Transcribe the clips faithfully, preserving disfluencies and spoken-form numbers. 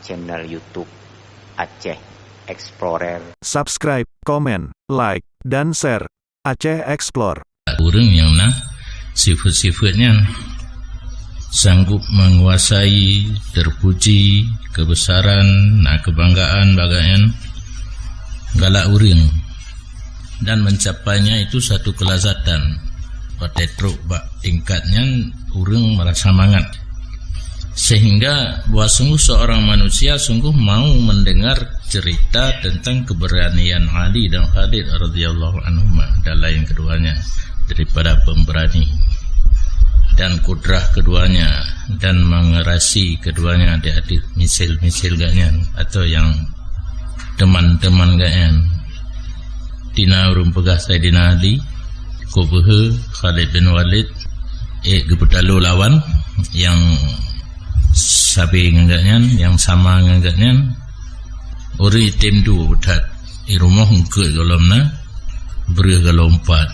channel YouTube Aceh Explorer. Subscribe, komen, like, dan share Aceh Explore. Ureuëng nyang na sifat-sifat nyan, sanggup menguasai, terpuji, kebesaran, na kebanggaan bak gobnyan, galak ureuëng, dan mencapainya itu satu kelazatan. Watée trok bak tingkat nyan, ureuëng merasa mangat. Sehingga bahwa sungguh seorang manusia sungguh mau mendengar cerita tentang keberanian Ali dan Khalid radhiyallahu anhuma dan lain keduanya daripada pemberani dan kudrah keduanya dan mengerasi keduanya di atas misil-misil gobnyan atau yang teman-teman gobnyan. Di na ureuëng peugah Saidina Ali, kok beuhe Khalid bin Walid, eh, geupeutaloe lawan nyang sabe ngon gobnyan, nyang sama ngon gobnyan, ureuëng item dua that, i rumoh eungkot gohlom na, breueh gohlom pat.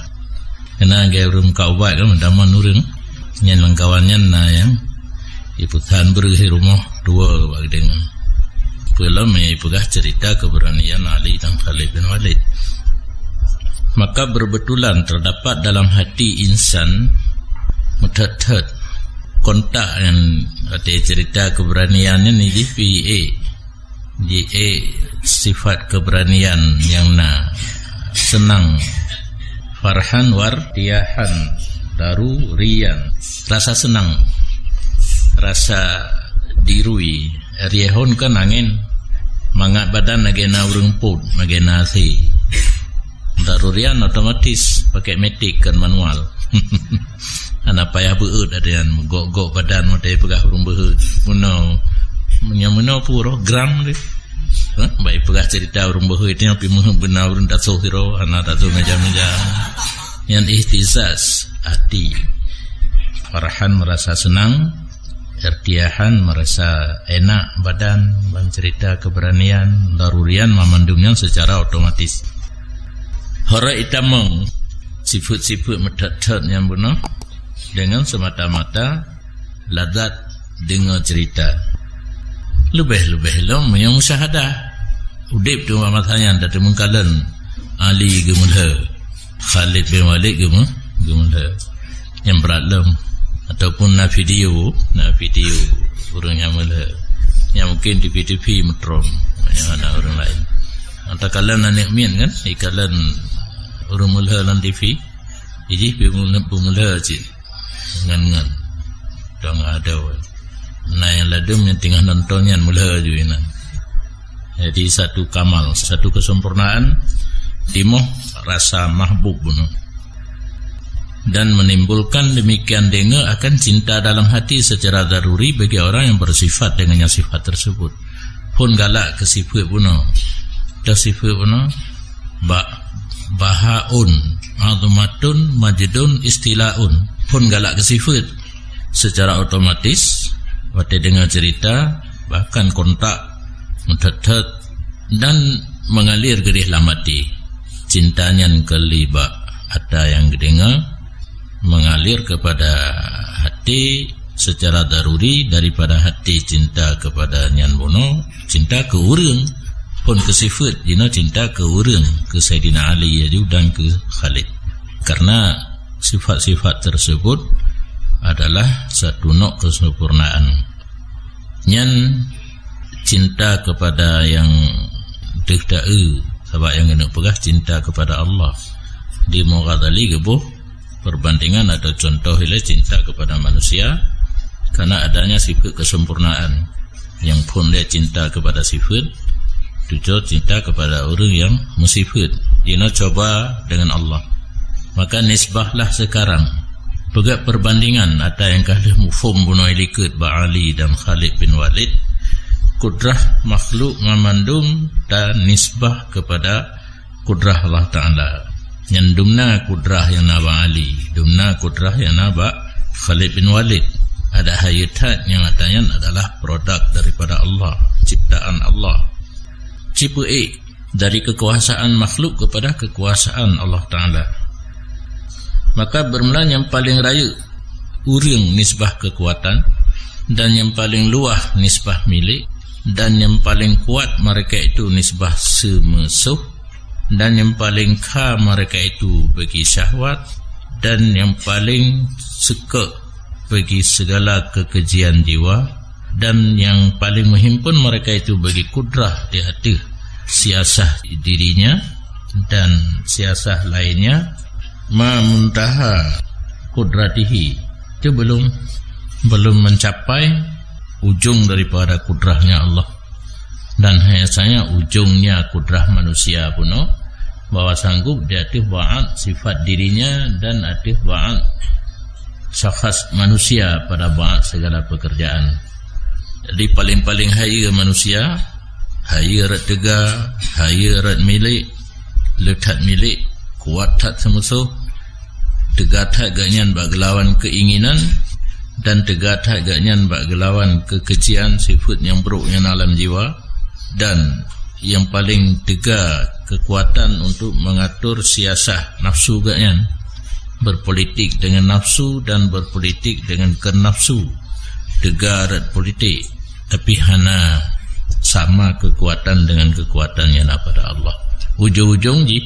Keunan lagée ureuëng meukat ubat kan, meudaman ureuëng. Nyan lam kawan nyan na nyang ipeusan breueh i rumoh dua bak geudeungoe. Peulom nyang ipeugah cerita keberanian Ali dan Khalid bin Walid. Maka berbetulan terdapat dalam hati insan meuthot-thot kontak nyan, arti cerita keberanian nyan jih pi, eh, di, eh, sifat keberanian nyang na seunang, farhan wartiyahan, daruriyan, rasa seunang, rasa dirui, riyahun kan angén, mangat badan lagée na ureuëng pot, lagée na asé. Darurian otomatis pakai metik kan manual. Hana payah beuet ada nyan, gok-gok badan watée peugah ureuëng beuhe. Meunoe, nyang meunoe pun roh gram deh. Hah? Baik peugah cerita ureuëng beuhe itu nyang pi meuhe beuna ureuëng tasoh sidroe, hana tasoh meja-meja. Nyan ihtizaz hati. Farhan merasa senang, irtiyahan merasa enak badan, ban cerita keberanian, darurian mamandum nyan secara otomatis. Hara itamong sifat-sifat meuthot-thot nyang bunoe dengan semata-mata lazat deungoe cerita. Leubeh-leubeh lom meunyoe musyahadah. Udeb teuma masa nyan tateumeukalon Ali geumeulhö, Khalid bin Walid geumeu-, geumeulhö. Nyang brat lom. Ataupun na video, na video ureuëng nyang meulhö. Nyang mungkin di T V-T V meutrom, nyang hana ureuëng laén. Takalon aneuk miet kan, ikalon ureuëng meulhö lam T V. Jih pi meulhö, pi meulhö cit. Ngon-ngon. Dong adoe. Na nyang ladum nyang teungoh nonton nyan meulhö ju inan. Jadi satu kamal, satu kesempurnaan, timoh rasa mahbub bunoe. Dan menimbulkan demikian deungoe akan cinta dalam hati secara daruri bagi orang yang bersifat dengannya sifat tersebut. Phon galak keu sifeuet bunoe. Dah sifeuet bunoe, ba-, bahaun, azmatun, majdun, istilaun. Phon galak keu sifeuet. Secara otomatis, watée deungoe cerita, bahkan kontak, meuthot-thot, dan mengalir geudeh lam até. Cinta nyan keu li bak ata nyang geudeungoe, mengalir kepada hati secara daruri daripada hati cinta kepada nyan bunoe, cinta keu ureuëng, phon keu sifeuet jinoe cinta keu ureuëng, keu Saidina Ali laju dan keu Khalid. Karena sifat-sifat tersebut adalah satu nok kesempurnaan. Nyan cinta kepada nyang deuh ta-eu, sabab nyang keuneuk peugah cinta kepada Allah. Di Imam Ghazali geuboh perbandingan atau contoh ilée cinta kepada manusia karena adanya sifat kesempurnaan. Nyang phon lé cinta kepada sifat, tuju cinta kepada ureuëng nyang meusifat. Jinoe cuba dengan Allah. Maka nisbahlah sekarang. Peugah perbandingan ata nyang ka lheueh muphom bunoe likot bak Ali dan Khalid bin Walid. Kudrah makhluk mamandum dan nisbah kepada kudrah Allah Ta'ala. Nyan dumna kudrah nyang na bak Ali, dumna kudrah nyang na bak Khalid bin Walid. Ada hayeu that nyang ata nyan adalah produk daripada Allah, ciptaan Allah. Cipeuék dari kekuasaan makhluk kepada kekuasaan Allah Ta'ala. Maka bermula nyang paling rayeuk ureuëng nisbah kekuatan dan nyang paling luwah nisbah milék, Dan nyang paleng kuat mereka itu nisbah seumeusoh, dan nyang paleng kha mereka itu bagi syahwat, dan nyang paleng seukek bagi segala kekejian jiwa, dan nyang paleng muhim pun mereka itu bagi kudrah di ateueh siasah dirinya dan siasah lainnya, ma muntaha kudratihi, itu belum, belum mencapai ujung daripada kudrahnya Allah. Dan hanya saja ujungnya kudrah manusia pun, bahwa sanggup di ateueh ba'at sifat dirinya dan ateueh ba'at syakhs manusia pada ba'at segala pekerjaan. Jadi paleng-paleng hayeue manusia, hayeue rot teuga, hayeue rot milék, le that milék, kuat that seumeusoh, teuga that gobnyan bak geulawan keinginan, dan teuga that gobnyan bak geulawan kekejian sifeuet nyang brok nyang na lam jiwa, dan nyang paleng teuga kekuatan untuk mengatur siasah nafsu gobnyan, berpolitik dengan nafsu dan berpolitik dengan keu nafsu, teuga rot politik, tapi hana sama kekuatan dengan kekuatan nyang na pada Allah. Ujong-ujong jih,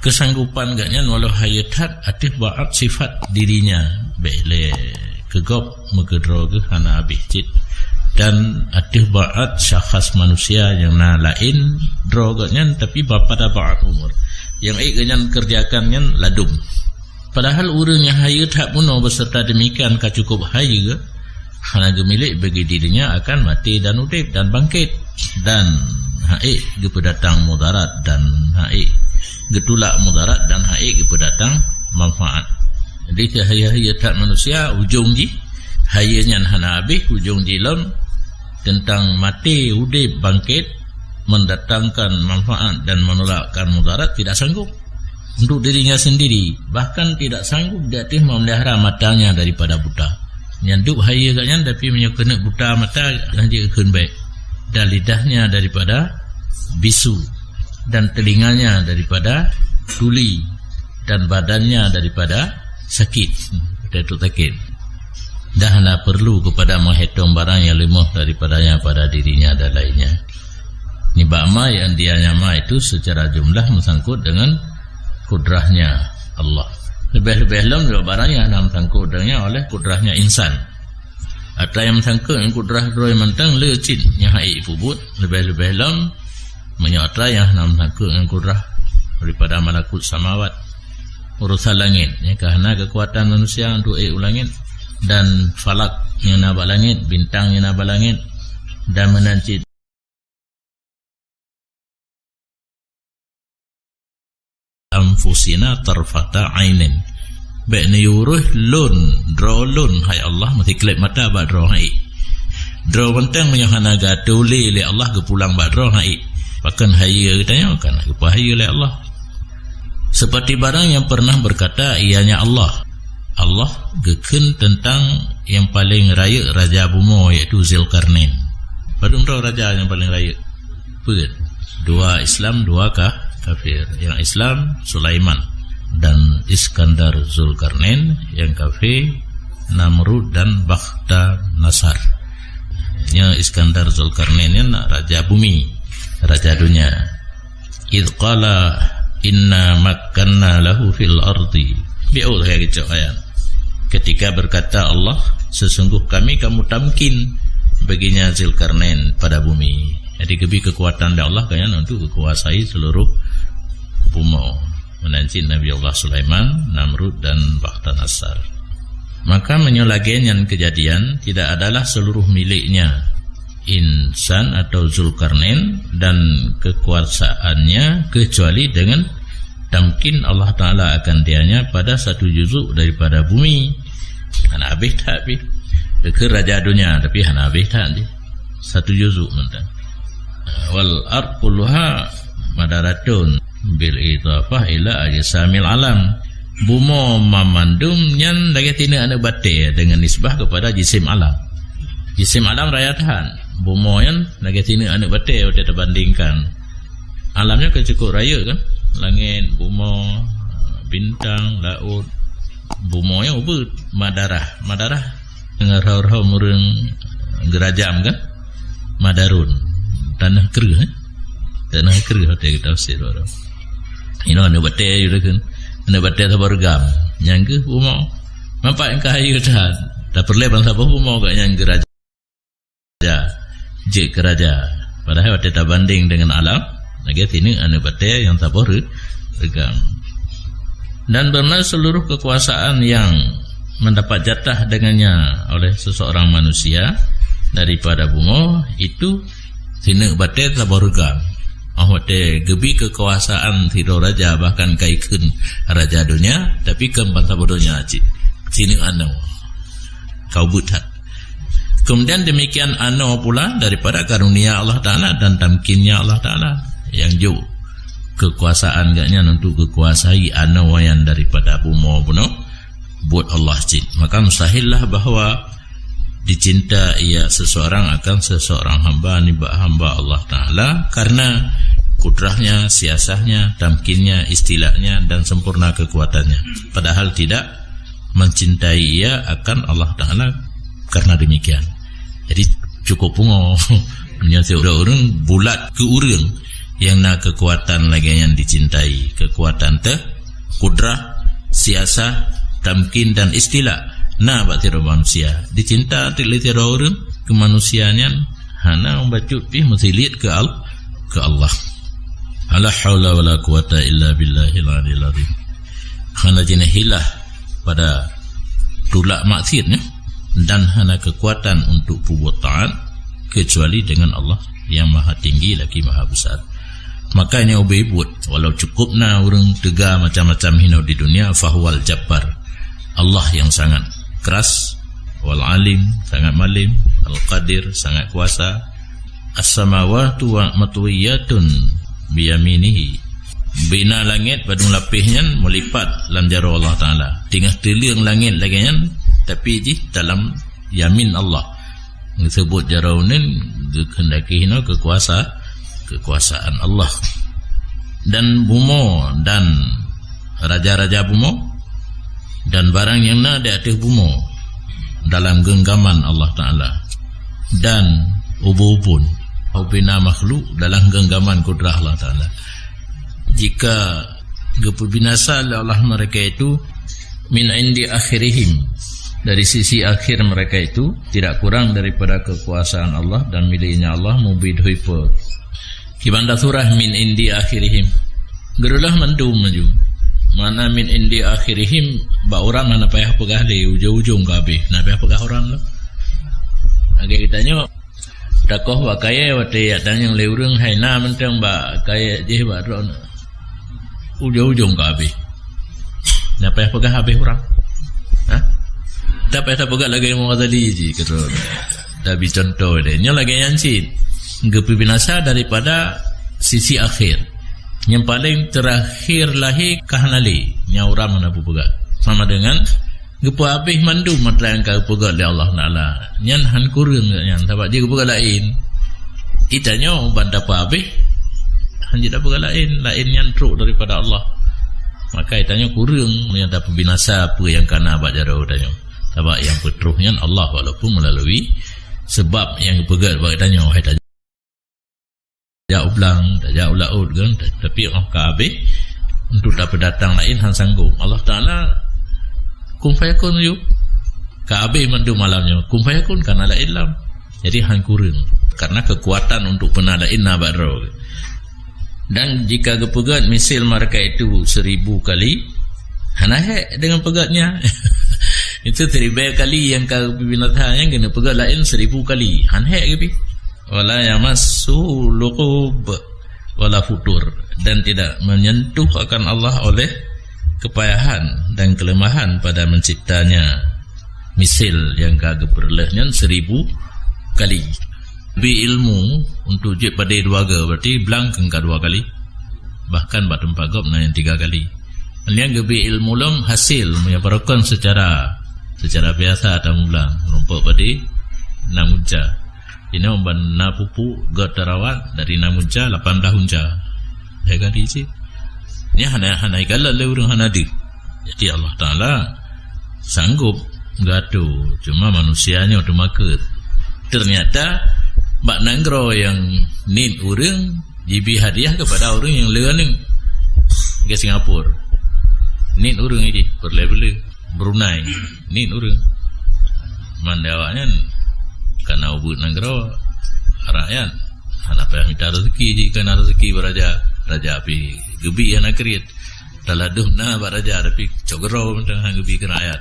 kesanggupan gobnyan walau hayeue that ateueh ba'at sifat dirinya, bék lé keu gob meukeudroe geuh hana habéh cit, dan ateueh ba'at syakhs manusia nyang na laén droe gobnyan, tapi ba pada ba'at umur. Nyang ék gobnyan keureujakan nyan ladum. Padahal ureuëng nyang hayeue that bunoe beserta demikian ka cukup hayeue, hana geumilék bagi dirinya akan maté dan udeb dan bangkét, dan hana ék geupeudatang mudarat dan hana ék geutulak mudarat dan hana ék geupeudatang manfaat. Jadi, hayeue-hayeue that manusia, ujong jih, hayeue nyan hana habéh, ujong jih lom teuntang maté, udeb, bangkét, mendatangkan manfaat dan menolakkan mudarat, tidak sanggup untuk dirinya sendiri, bahkan tidak sanggup di ateueh memelihara matanya daripada buta. Nyan duek hayeue gobnyan, tapi meunyoe keuneuk buta mata, dan jeuet kheun bék. Dan lidahnya daripada bisu, dan telinganya daripada tuli, dan badannya daripada sakit. Pada tu sakit. Dah hana perlu kepada menghitung barang yang lemah daripadanya pada dirinya dan lainnya. Nibak ma yang dia nyama itu secara jumlah meusangkut dengan kudrahnya Allah. Lebih-lebih lom nibak barang yang hana meusangkut dengannya oleh kudrahnya insan. Atra nyang meusangkut ngon kudrah droe mantong le cit nyang hana ék peubuet, lebih-lebih lom meunyoe atra nyang hana meusangkut ngon kudrah daripada malakut samawat. Urusan langét, nyang ka hana keukuatan manusia untuk ék u langét, dan falak nyang na bak langét, bintang nyang na bak langét, dan meunan cit anfusina tarfata ainin. Bék neuyue uroh lôn, droe lôn, hai Allah, meusiklep mata bak droe hana ék. Droe mantong meunyoe hana geuatô lé lé Allah geupulang bak droe hana ék. Pakon hayeue geutanyoe ka na geupeuhayeue lé Allah. Seperti barang yang pernah berkata, ianya Allah. Allah geukheun teuntang nyang paleng rayeuk raja bumoe, yaitu Zulkarnain. Padum droe raja nyang paleng rayeuk? Peuet. Dua Islam, dua ka-, kafir. Nyang Islam Sulaiman dan Iskandar Zulkarnain, nyang kafir Namrud dan Bakhtanasar. Nyang Iskandar Zulkarnain nyan raja bumi, raja dunia. "Idz qala inna makkanna lahu fil ardi." Bi'u lagée geucok ayat. Ketika berkata Allah, "Sesungguh kami kamu tamkin baginya Zulkarnain pada bumi." Jadi, geubri kekuatan dari Allah kan untuk kekuasai seluruh bumoe. Meunan cit Nabi Allah Sulaiman, Namrud dan Bakhtanasar. Maka meunyoe lagée nyan keujadian, tidak adalah seluruh miléknya insan atau Zulkarnain dan kekuasaannya kecuali dengan tamkin Allah Taala akan dianya pada satu juzuk daripada bumi. Hana habéh that pih. Deukeue raja dunia, tapi hana habéh that jih. Satu juzuk mantong. Wal ard kulluha madaratun bil idhafah ila ajsamil alam. Bumoe mamandum nyan lagée tineuk aneuëk batée dengan nisbah kepada jisim alam. Jisim alam raya that. Bumoe nyan lagée tineuk aneuëk batée watée teubandingkan. Alam nyan kan cukup rayeuk kan? Langét, bumoe, bintang, laôt. Bumoe nyan ubeuet, madarah. Madarah ngon rhom-rhom ureuëng geurajam kan? Madarun, tanah kreueh, eh? Tanah kreueh watèe geutafsir baroe. Inoe aneuk batèe ju takheun. Aneuk batèe saboh reugam. Nyan keuh bumoe. Manfaat kayu that. Tapeureulèe ban saboh bumoe gobnyan geuraja. Jeuet keu raja. Padahai watèe tabandeng deungon alam, lagèe sineuk aneuk batèe nyang saboh re-, reugam. Dan beuna seluruh kekuasaan yang mendapat jatah dengannya oleh seseorang manusia daripada bumoe, itu sineuk batèe saboh reugam. Oh, watèe geubri kekuasaan sidroe raja, bahkan ka ikheun raja donya, tapi kon ban saboh donya cit. Sineuk anoe. Ka ubit that. Kemudian demikian anoe pula daripada karunia Allah Ta'ala dan tamkinnya Allah Ta'ala. Nyang jok kekuasaan gobnyan untuk geukuasai anoe nyan daripada bumoe bunoe, buet Allah cit. Maka mustahillah bahwa dicinta ia seseorang akan seseorang hamba nibak hamba Allah Ta'ala karena kudrahnya, siasahnya, tamkinnya, istilahnya, dan sempurna kekuatannya. Padahal tidak mencintai ia akan Allah Ta'ala karena demikian. Jadi, cukup pungo. Meunyoe sidroe ureueng bulat keu ureueng nyang na kekuatan lagèe nyan dicintai, kekuatan teuh, kudrah, siasah, tamkin dan istilah na bak sidroe manusia. Dicinta lé sidroe ureueng keu manusia nyan hana bacut pih meusilet keu Al-, keu Allah. La haula wala quwata illa billahil aliyil azim. Hana jeuet hilah pada tulak maksiat nyan, dan hana kekuatan untuk peubuet taat kecuali dengan Allah yang Maha Tinggi lagi Maha Besar. Makanya ubé buet, walau cukup na ureueng teuga macam-macam hinoe di dunia, fahuwal jabbar. Allah yang sangat keras, wal alim, sangat malim, al qadir, sangat kuasa, as-samawatu wa matwiyatun biyaminihi. Bina langét padum lapéh nyan meulipat lam jaroe Allah Ta'ala. Teungoh teuleueng langét lagèe nyan, tapi jih dalam yamin Allah. Geuseubut jaroe nyan geukheundaki hinoe kekuasa-, kekuasaan Allah. Dan bumoe dan raja-raja bumoe dan barang nyang na di ateueh bumoe dalam geunggaman Allah Ta'ala, dan ubun-ubun, ubena makhluk dalam geunggaman kudrah Allah Ta'ala. Jika geupeubinasa lé Allah mereka itu min indi akhirihim, dari sisi akhir mereka itu, tidak kurang daripada kekuasaan Allah dan miliknya Allah, mubidhui pe. Kiban dasurah min indi akhirihim. Geurulah mandum laju. Makna min indi akhirihim, bak uram hana payah peugah lé, ujong-ujong ka habéh. Hana payah peugah uram lah. Lagèe geutanyoe, takoh bak kayèe watèe jak tanyong lé ureueng, hai na mantong bak kayèe jih bak droeneuh. Ujong-ujong ka habéh. Hana payah peugah habéh uram. Ha? Tak payah tapeugah lagèe Imam Ghazali jih, kata. Tabi contoh deh. Nyoe lagèe nyan cit. Geupeubinasa daripada sisi akhir. Nyang paleng teurakhir lahé ka hana lé. Nyan uram hana peugah. Sama dengan geupeuhabéh mandum atra nyang ka geupeugah lé Allah Ta'ala. Nyan han kureueng nyan. Sabab jih geupeugah laén. Geutanyoe ban tapeuhabéh, han jeuet tapeugah laén. Laén nyan trok daripada Allah. Maka geutanyoe kureueng nyang tapeubinasa peue nyang ka na bak jaroe tanyoe. Sabab nyang peutroh nyan Allah walaupun meulalu sebab nyang geupeugah bak tanyoe, hai tajak u blang, tajak u laôt kan, tapi óh ka habéh, untuk tapeudatang laén han sanggob. Allah Ta'ala kun fayakun aju. Ka habéh mandum alam nyoe, kun fayakun ka na laén lam. Jadi han kureueng. Karena kekuatan untuk peuna laén na bak droe. Dan jika geupeugét misil mereka itu seribu kali, hana hék deungon peugét nyan. Itu seribu kali nyang ka geubinasa nyan keuneuk peugét laén seribu kali. Han hék geubi. Wala yamassuhu lughub wala futur. Dan tidak menyentuh akan Allah oleh kepayahan dan kelemahan pada menciptanya. Misil nyang ka geupeureulèh nyan seribu kali. Bi ilmu untuk jeuet padé dua ga, berarti blang keungka dua kali. Bahkan bak teumpat gob na nyang tiga kali. Nyang geubri ilmu lom hasil, meunyoe barokon secara, secara biasa tamu blang, rumpok padé enam unca. Inoe ban na pupuk, göt tarawat dari enam unca, lapan belas unca. Hai kali cit. Nyan hana, hana ikalon lé ureueng hana deuh. Jadi Allah Ta'ala sanggob geuatô, cuma manusia nyoe teumakot. Ternyata Bak nanggroe nyang niet ureuëng, jibi hadiah kepada ureuëng nyang le aneuk. Ke Singapura, niet ureuëng jih, peureulée beuleu. Brunei, niet ureuëng. Mandé awaknyan kana ubeut nanggroe, rakyat. Hana payah mita rezeki, jih kana rezeki bak raja. Raja pih geubi hana kriet. Taladum na bak raja, tapi cok keudroe mantong han geubi keu rakyat.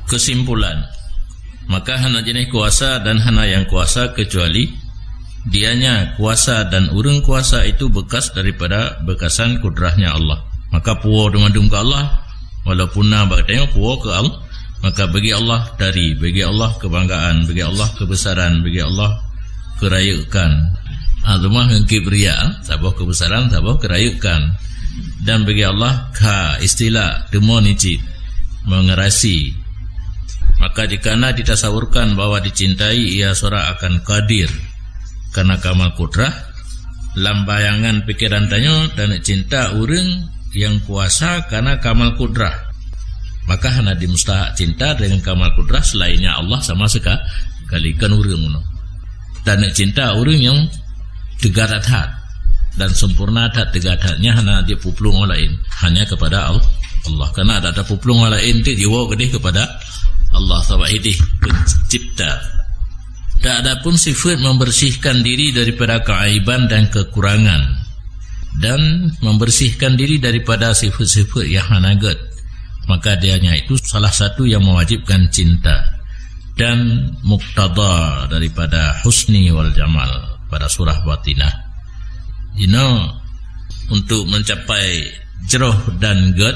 Kesimpulan, maka hana jeuneh kuasa dan hana nyang kuasa kecuali Dianya kuasa dan ureuëng kuasa itu bekas daripada bekasan kudrahnya Allah. Maka puwoe teumandum keu Allah, walaupun na bak tanyoe puwoe keu Allah, maka bagi Allah dari, bagi Allah kebanggaan, bagi Allah kebesaran, bagi Allah kerayekan. Azamah ngon kibria, saboh kebesaran, saboh kerayekan. Dan bagi Allah kha, istilah, teumon cit, mengerasi. Maka jika na ditasawurkan bahwa dicintai ia seorang akan qadir karena kamal kudrah, lam bayangan pikiran tanyoe dan cinta ureuëng nyang kuasa karena kamal kudrah, maka hana dimustahak cinta dengan kamal kudrah selainnya Allah sama seka-, sekali, kon ureuëng meunoe. Dan cinta ureuëng nyang teuga that-that dan sempurna that teuga that, nyan hana jipuplueng laén, hanya kepada Al-, Allah. Karena ada puplueng laén tu jiwoe keudeh kepada Allah, sabab idih pencipta. Dan adapun sifat membersihkan diri daripada keaiban dan kekurangan, dan membersihkan diri daripada sifat-sifat yang hana gét, maka dianya itu salah satu yang mewajibkan cinta dan muktada daripada husni wal jamal pada surah Batinah. Jinoe untuk mencapai jroh dan gét,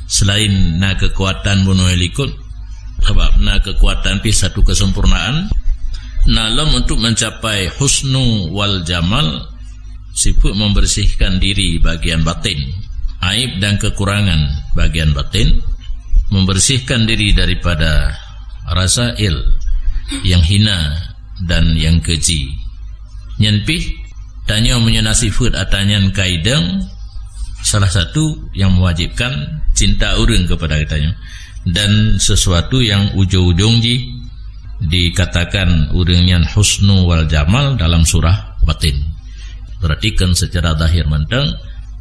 selain na kekuatan bunoe likot, sabab na kekuatan pih satu kesempurnaan, na lom untuk mencapai husnu wal jamal, sifat membersihkan diri bagian batin, aib dan kekurangan bagian batin, membersihkan diri daripada rasail yang hina dan yang keji. Nyan pih, tanyoe meunyoe na sifat ata nyan kaideng, salah satu yang mewajibkan cinta ureuëng kepada geutanyoe, dan sesuatu yang ujong-ujong jih dikatakan ureuëng nyan husnu wal jamal dalam surah Batin. Berarti kan secara zahir mantong,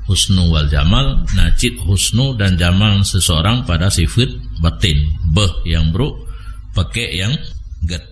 husnu wal jamal, na cit husnu dan jamal seseorang pada sifat batin, beuh nyang brok, pakèk nyang gét.